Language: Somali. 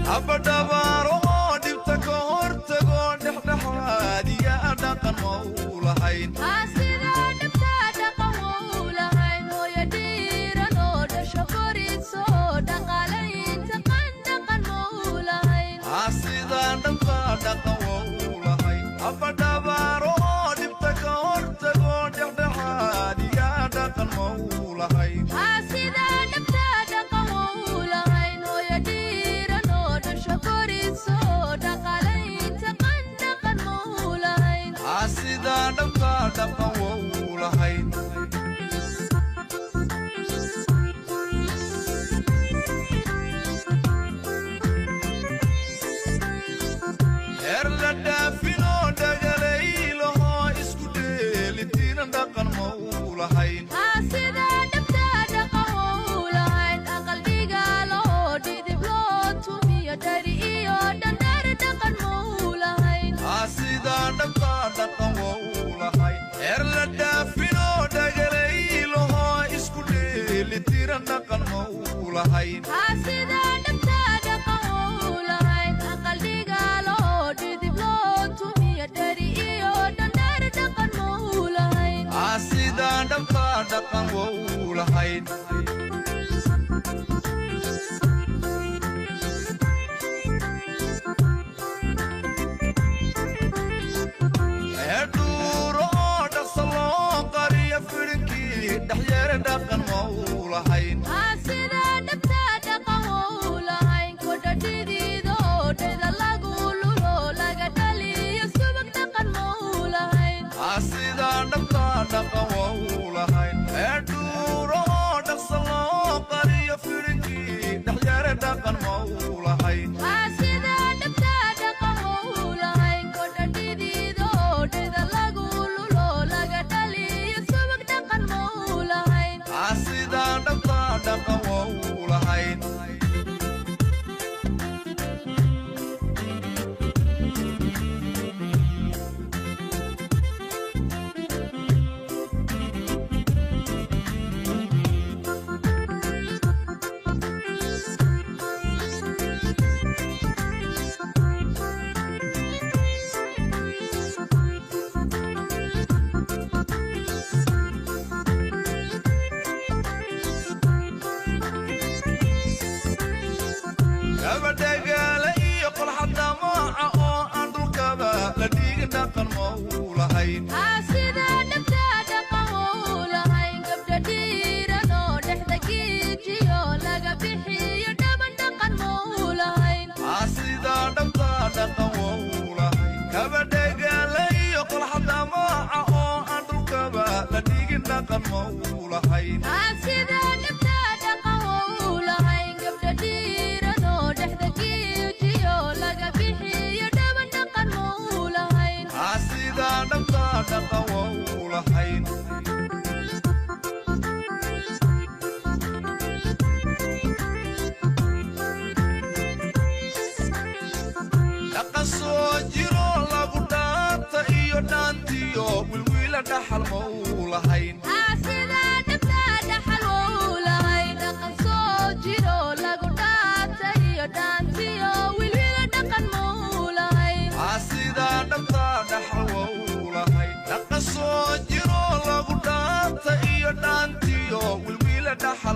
Habadhabaaro oo dhibta ka hortago dhexdhexaadiya dhaqan ma uu lahayn. Sidaa dhabta dhaqan wou lahayn hooyo dhiiran oo dhasho koriso dhaqaalaynta qan dhaqan ma uu lahayn. Sidaa dhabta dhaqan waa uu lahayn. Habadhabaaro oo dhibta ka hortago dhexdhexaadiya dhaqan ma uu lahayn. Sidaa dhabta dhaqan wou lahayn hooyo dhiiran oo dhasho koriso dhaqaalaynta qan dhaqan ma uu lahayn. Sidaa dhabta dhaqan waa uu lahayn. Heer la dhaafinoo dhagalaylohoo isku dheelitiran dhaqan ma uu lahayn. Sidaa dhabta dhaqan wou lahayn aqal dhigaalo oo dhidib loo tumiyo dhari iyo dhandhar dhaqan ma uu lahayn. Sidaa dhabta dhaqan waa uu lahayn. Heer la dhaafinoo dhagalaylohoo isku dheelitiran dhaqan ma uu lahayn. Sidaa dhabta dhaqan wou lahayn aqal dhigaalo oo dhidib loo tumiyo dhari iyo dhandhar dhaqan ma uu lahayn. Sidaa dhabta dhaqan waa uu lahayn. Heerdhuuro oo dhaqso loo qariyo fidhinkii dhexyeere dhaqan ma uu lahayn. Sidaa dhabta dhaqan wou lahayn kodha dhidiid oo dheda lagu lulo laga dhaliyo subag dhaqan ma uu lahayn. Sidaa dhabta dhaqan waa uu lahayn. Heerdhuuro oo dhaqso loo qariyo fidhinkii dhexyeere dhaqan ma uu lahayn. Sidaa dhabta dhaqan wou lahayn kodha dhidiid oo dheda lagu lulo laga dhaliyo subag dhaqan ma uu lahayn. Sidaa dhabta dhaqan waa uu lahayn. Gabadhagaale iyo qolxadamaaca oo aan dhulkaba la dhigin dhaqan ma uu lahayn. Sidaa dhabta dhaqan wou lahayn gabdha dhiiran oo dhexda giijiyo laga bixiyo dhaban dhaqan ma uu lahayn. Sidaa dhabta dhaqan waa uu lahayn. Gabadhagaale iyo qolxadamaaca oo aan dhulkaba la dhigin dhaqan ma uu lahayn. Sidaa dhabta dhaqan wou lahayn gabdha dhiiran oo dhexda giijiyo laga bixiyo dhaban dhaqan ma uu lahayn. Sidaa dhabta dhaqan waa uu lahayn. Dhaqan soo jiro lagu dhaanta iyo dhaantiyo wilwiila dhaxal ma uu lahayn. Sidaa dhabta dhaxal wou lahayn dhaqan soo jiro lagu dhaata iyo dhaantiyo wilwila dhaqan ma uu lahayn. Sidaa dhabta dhaxal waa uu lahayn. Dhaqan soo jiro lagu dhaanta iyo dhaantiyo wilwiila dhaxal